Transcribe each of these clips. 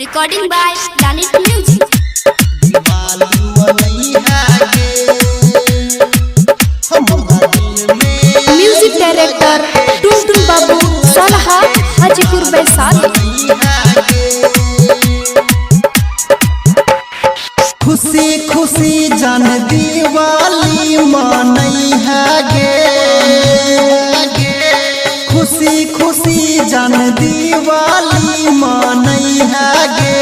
Recording by Planet Music. Diwali मनई है गे, हमरा दिल में। म्यूजिक डायरेक्टर टुनटुन बाबू, सलहा, हाजीपुर, वैशाली। खुशी खुशी जन दिवाली मनई है गे, खुशी खुशी जन दिवाली मनई है गे।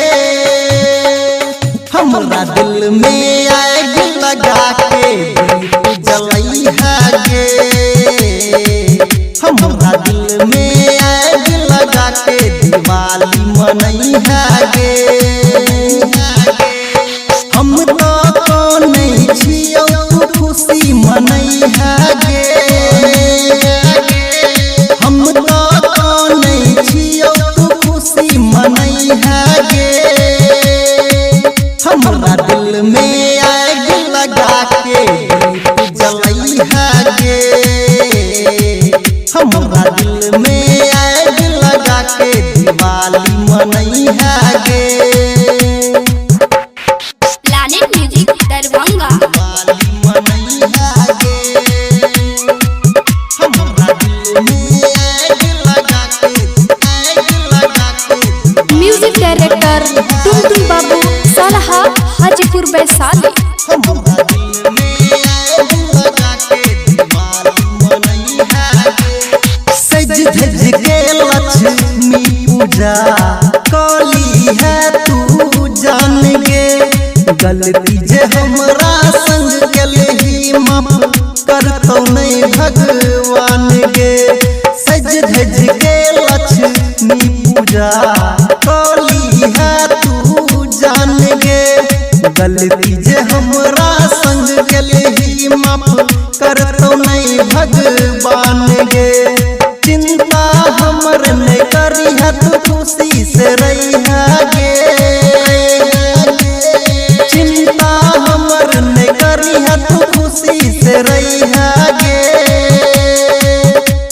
हमरा दिल में आग लगा के दीप जलई है गे, हमरा दिल में आग लगा के दिवाली मनई है गे। हम तो कनै छियौ तू खुशी मनई है गे, हम तो कनै छियौ तू खुशी मनई है गे। हमरा दिल में आग लगा के दीप जलई है गे, हमरा दिल में आग लगा के दिवाली मनई है गे। Planet Music Darbhanga. Diwali मनई है गे, हमरा दिल में आग लगा के, आग लगा के। म्यूजिक डायरेक्टर टुनटुन बाबू, सलहा, हाजीपुर, वैशाली। हमरा दिल में आग लगा के दिवाली मनई है गे। सज धज के लक्ष्मी पूजा कली है तू जान गे, गलती जे हमरा संग गेलही माफ करतौ नहीं भगवान गे। सज धज के लक्ष्मी पूजा कली है तू जान गे, गलती जे हमरा संग गेलही माफ करतौ नहीं भगवान गे। चिंता हमर नहीं करी है तू खुशी से रही है गे, चिंता हमर नहीं करी है तू खुशी से रही है गे।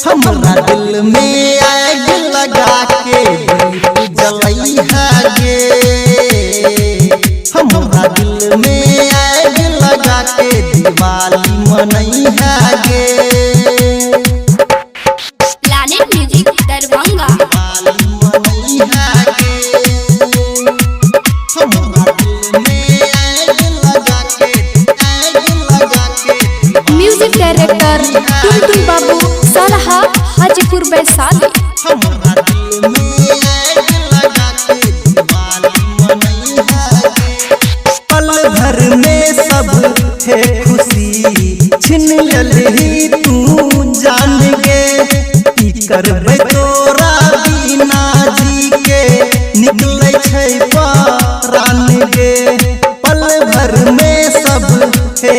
हमरा दिल में आग लगा के दीप जलई है गे, हमरा दिल में आग लगा के दिवाली मनई है गे। Planet Music Darbhanga. Diwali मनई है गे, हमरा दिल में आग लगा के, आग लगा के। म्यूजिक डायरेक्टर टुनटुन बाबू, सलहा, हाजीपुर, वैशाली। हमरा दिल में आग लगा के दिवाली मनई है गे। पल भर में सब है खुशी छिन ललही तू जान गे, की करबै तोरा बिना जी के निकलै छै परान गे। पल भर में सब है